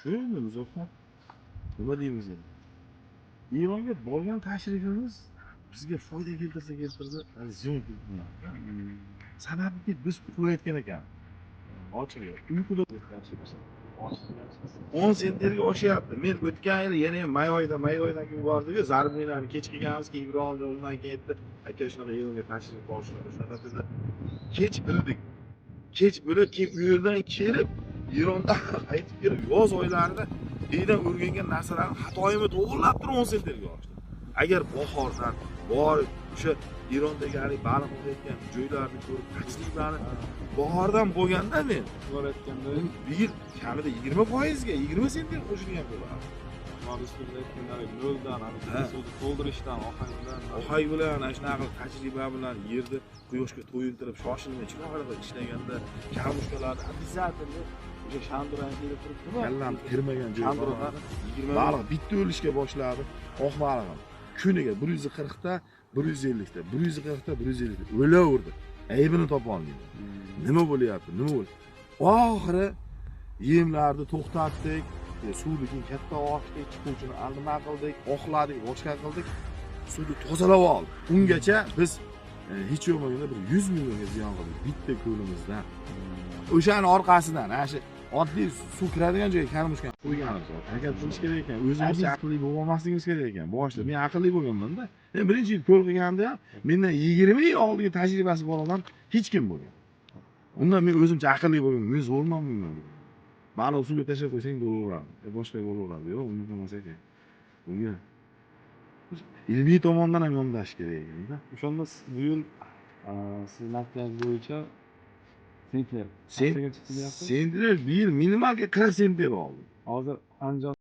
Shu endi, Muzaffar, nima deymiz endi? Eronga borgan tashrifimiz bizga foyda keltirsa keltirdi, ziyon keltirmadi. Sababiki, biz uxlayotgan ekanmiz. Ochig'i, uyquda 10 sentnerga oshyapti. Men o'tgan yili yana ham may oyida, may oyidan keyin bordiku, Zarbinani kech kelganmiz, keyin Ibrohim undan keyin aytdi: "Aka, shunaqa Eronga tashrif bor, shunaqa shunaqa", dedi. Kech bildik. Kech bilib, keyin u yerdan kelib, Erondan qaytib kelib, yoz oylarida deydan o'rgangan narsalarni, xatoyimni to'g'irlab turib 10 sentnerga oshdi. Agar bahordan borib, o'sha Erondagi haligi baliq ovlayotgan joylarni ko'rib, tajribani bahordan bo'lganda men Borayotganda bu yil kamida 20%ga, 20 sentner qo'shilgan bo'lardi. Uslubda aytganda, noldan Ha. suvni to'ldirishdan, ohang bilan. Ohang bilan, ana shunaqa qilib, tajriba bilan yerni quyoshga to'yintirib, shoshilmay, chiroyli qilib ishlaganda, кормушка larni Обязательно o'sha shandurani kelib turibdimi? Kallam kirmagan joy Shandura. qolmadi. Baliq bitta o'lishga boshladi. Oq balig'im kuniga 140 ta, 150 ta, 140 ta, 150 ta o'laverdi. Aybini topolmayman, nima bo'lyapti, nima bo'ldi? Oxiri yemlarni to'xtatdik, suvni keyin katta ochdik, chiquvchini nima qildik, oqladik, boshqa qildik, suvni tozalab oldik. Ungacha biz hech bo'lmaganda bir 100 millionga ziyon qildik bitta ko'limizdan. O'shani orqasidan ana shu oddiy suv kiradigan joyga кормушка ni qo'yganimiz bor. Harakat qilish kerak ekan, o'zimizcha aqlli bo'lib olmasligimiz kerak ekan. Boshida men aqlli bo'lganmanda. Men birinchi yil ko'l qilganimda ham mendan 20 yil oldingi tajribasi bor odam hech kim bo'lgan. Undan men o'zimcha aqlli bo'lganman, men zo'rman bundan. Baliq suvga tashlab qo'ysang, bo'laveradi, boshqa bo'laveradi. Yo'q, unaqa emas ekan. Bunga ilmiy tomondan ham yondashish kerak ekanda. O'shanda siz bu yil, sizni aytganingiz bo'yicha sentner qanchaga chiqdi deyapsiz? Sentner bu yil minimalga 40 sentner oldim. Hozir Andijon